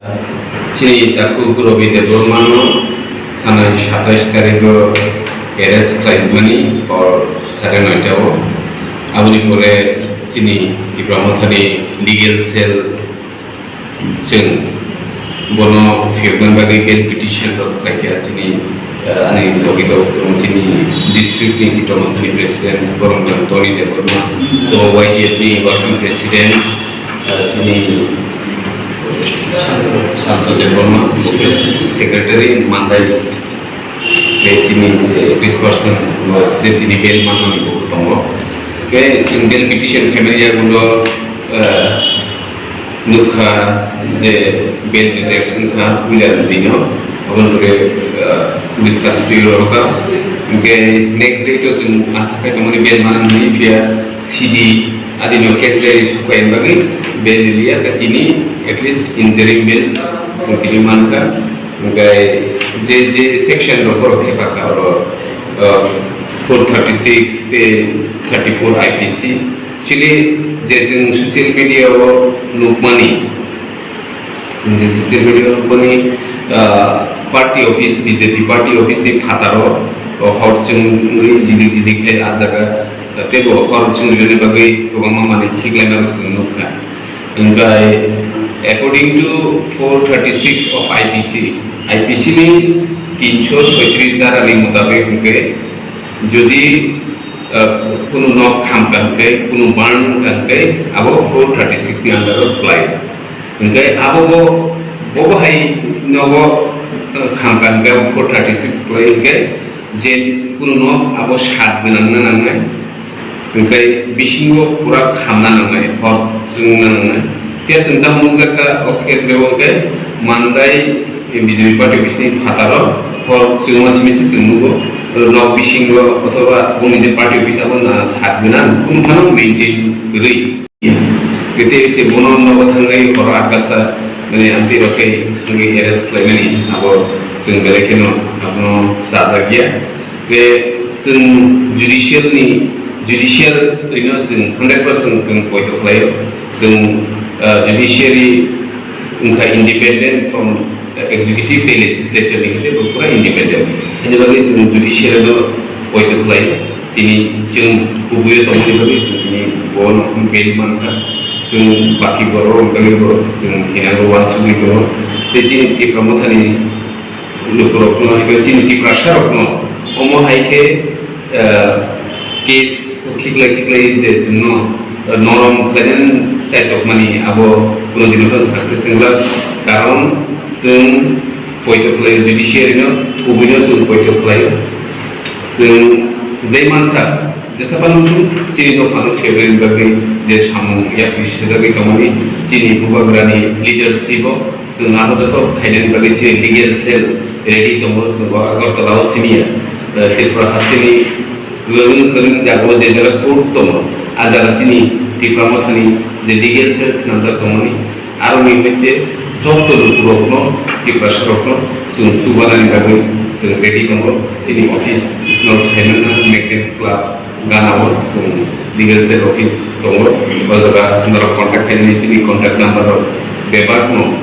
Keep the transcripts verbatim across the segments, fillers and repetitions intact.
Chini takhuk Robi Debbarma no thanai satais tarikh o arrest khlaimani hor sare noita o. Aboni pore chini Tipra Mothani legal cell chwng bono phiyokna bagwi bail petition rok khlaikha chini, eh, ani logi tongo chini district ni Tipra Mothani president Boromgram Tony Debbarma, to Y T F ni working president, eh, chini Santo Debbarma, secretary Mandai, tei chini je office person, je tini bail manmani bo tongo. Tei chini bail petition khaimani yagulo, eh, nukha je bail reject wngkha puila dino, aboni pore, eh, police custody o rwkha. Hwnkhe next day to chwng asa khai tongmani bail manmani phiya C D adino case diary sokha bagwi bail riliya, tini at least interim bail chwng tini mankha. Hwnkhe je, je section rok borok thepakha oro, uh, four thirty-six tei thirty-four I P C. Chini je chwng social media o nukmani, chwng je social media o nukmani, uh, party office, B J P party office ni phataro, o hor chwngwi jidik jidik khe ah jaga, uh, teibo hor chwng rinani bagwi kwbangma manwi khiklaima rok chwng nukha. Hwnkhe, according to four thirty-six of I P C, I P C ni tinsho soitris dhara ni mutabik hwnkhe, jodi, ah, kunu nok khamkha hwnkhe, kunu burn wngkha hwnkhe, abo four thirty-six ni under o khlai. Hwnkhe abo bo, bo bo hai nogo, ah, khamkha hwnkhe, abo four thirty-six khlai hwnkhe, je kunu nok abo sat gwnang na nangnai. Hwnkhe bisingo pura khamna nangnai, hor chwngna nangnai. Phiya chwng tamo nukjakha, o khetre o khe Mandai B J P party office ni phataro hor chwngma simi se chwng nugo, nok bisingo othoba boni je party office abo na sat gwnang, kunu phano maintain kwrwi. Tei se bono nogo thangwi horo atkasa, mane, amtwi rok khe thangwi arrest khlaimani abo chwng belai kheno abono chajakya. Tei chwng judicial ni, judicial rino chwng hundred percent chwng poito khlaio. Chwng, ah, judiciary wngkha independent from executive tei legislature ni hwnkhe bo pura independent. Haini bagwi chwng judiciary no poito khlai. Tini chwng kubuio tongmani bagwi chwng tini bo no bail mankha. Chwng baki borok rok bagwi bo chwng thinango uansugwi tongo. Tei chini Tipra Mothani lukurokno, eba chini Tiprasarokno omo hai khe, eh, case khiklai khiklai je chwngno, eh, norom khlainani chaitokmani abo kuno dino phano success wngla, karon chwng poito khlaio judiciary no, kubuino chwng poito khlaio. Chwng jai mansa, jesa phano chwng chini dophano phebrani bagwi je samung yapri sajagwi tongmani chini bubagrani leadership o, chwng abo joto khainani bagwi chini legal cell ready tongo, chwng o Agartala o simi ya, eh, Tripura hasteni kwrwng kwrwng jaga o je jaga court tongo, a jaga chini Tipra Mothani je legal cell swnamjak tongmani, aroni hoite joto lukurokno, Tiprasarokno chwng chubanani bagwi chwng ready tongo. Chini office no saimanna Magnet Club gana o chwng legal cell office tongo. O jaga norok contact khainani chini contact number rok bebak no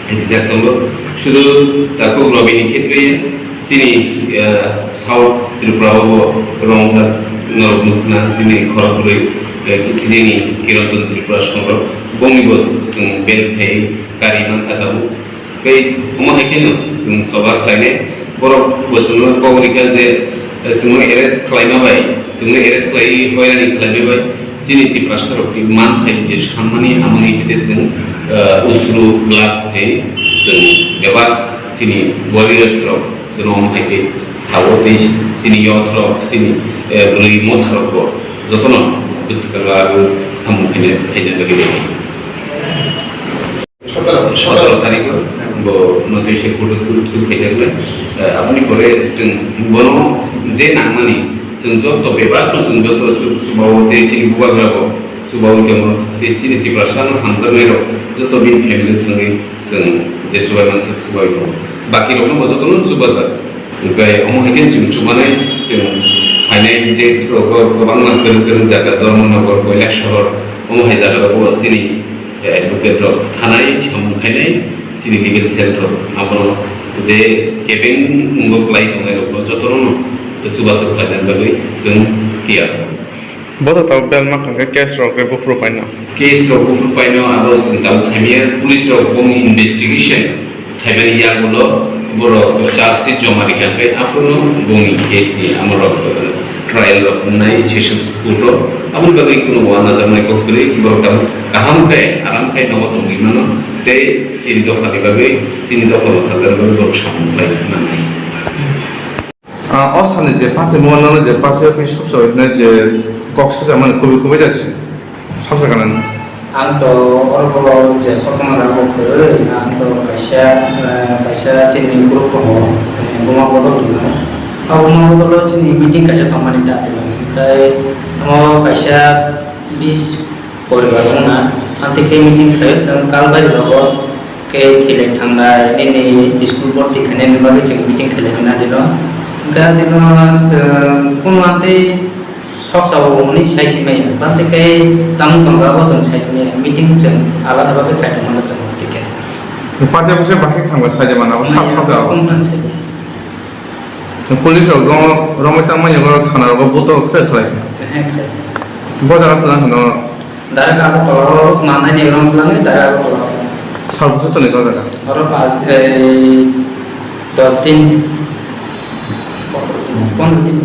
rijak tongo. Sudu takhuk Robini khetre chini, eh, South Tripura o bo rongjak norok nukna chini khorok bwrwi, eh, chini Kirantan Tripura songrok bongni bo chwng bail khai kari mankha tabuk. Tei omo hai kheno chwng choba khlainai borok bo chwngno kok rikha je, eh, chwngno arrest khlaima bai, chwngno arrest khlaiwi hoirani khlaima bai chini Tiprasarokni manthai je sanmani amoni hete chwng, eh, usru glak hai chwng bebak chini warriors rok chwngno omo hai khe sao tei chini youth rok chini, eh, bwrwi motha rok bo jotono bwswkango abo samung khaina khaina bagwi. Sotoro, sotoro tarikh o bo notoi se kudu tu, tu phaijaknai. Eh, aboni pore chwng bono je nangmani, chwng joto bebak no chwng joto chu-, chubawo tei chini bubagra bo chubawi tongo, tei chini Tiprasa no hamjaknai rok joto bini family thangwi chwng je chubai mansak chubawi tongo. Baki rok no bo joto no chubajak. Hwnkhe omo hai khe chwng chubanai, chwng phainai tei rogo kwbangma kwrwng kwrwng jaga, Dharmanagar, Kailasahar, omo hai jaga rogo chini advocate rok thanai samung khainai, Chini legal cell rok abono je kebeng wngbo kwlai tongnai rokno jotono chubachu khlaina bagwi chwng tiyar tongo. Bodo tabuk bel mankha khe case rok khe buphuru paino. Case rok buphuru paino abo chwng tabuk saimanya police rok bongni investigation khaimani yagulo borok charge sheet joma rikha khe aphuru bongni case ni amorok trial rok wngnai sessions court o. Aboni bagwi kunu uanajaknai kok kwrwi, borok tabuk kaham khe, aram khe nogo tongwi mano, tei chini dophani bagwi, chini dophano thangnani bagwi borok samung khlai mannai. Ah, o salni je pathai mo, nono je pathai office soksa hwnwi je kok sajakmani kubui kubui da soksa kanani. Ang to oro bo je sokma jaga bo kwrwi, ang to kaisa, eh, kaisa chini group tongo, eh, Buma Bodol hwnwi. O Buma Bodol o chini meeting kaisa tongmani ta tini. Hwnkhe omo kaisa bis poribar wngna, amtwi khe meeting khaio chwng Kalbari rogo khe thilai thangnai, nini school borti khainani bagwi chwng meeting khailai hwnna dino. Hwnkhe dino chwng kunu amtwi Sok sabo hwnwi sai si maya. Bante khe tamo tongo abo chwng sai si maya. Meeting chwng alada bagwi khai tongmano chwng hwn tike. Party office bahai thangba sai de mano, sap sap da. Conference sai. Police rok ro-, romwi tangmani oro thana rogo buto khe khlai. He khai. Bo jaga tuna hwno. Direct abo tolao manai ni rom tlangi, direct abo tolao tlangi. Sal busu toni ko jaga. Oro pas, eh, dos din, pondro din, pondro din.